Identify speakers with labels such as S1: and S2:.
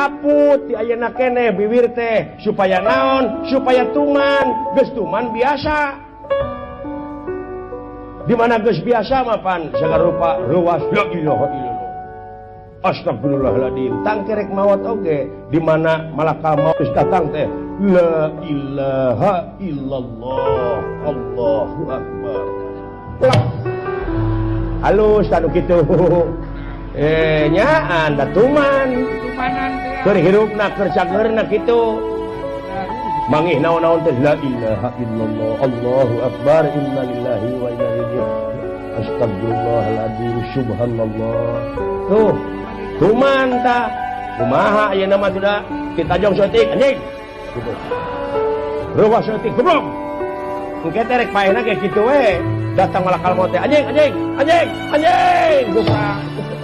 S1: Saput di ayeuna keneh bibir teh supaya naon? Supaya tuman, geus tuman biasa. Di mana geus biasa mah pan segala rupa ruas la ilaha illallah. Astagfirullahaladzim. Tangkerek maot oge di mana malakal maut geus datang teh la ilaha illallah Allahu akbar. Halus anu kitu. Nyaan da tuman. Keur hirupna keur cageurna kitu. Mangih naon-naon teh la ilaha illallah Allahu akbar innalillahi wa inna ilaihi raji'un. Astagfirullahaladzim subhanallah. Tuh tuman ta kumaha ayeuna mah sudah ditajong saeutik anjing. Gitu. Ruwah saeutik goblok. Engke teh rek paehna ge kitu we. Datang malakal maut teh anjing anjing anjing anjing. Goblok.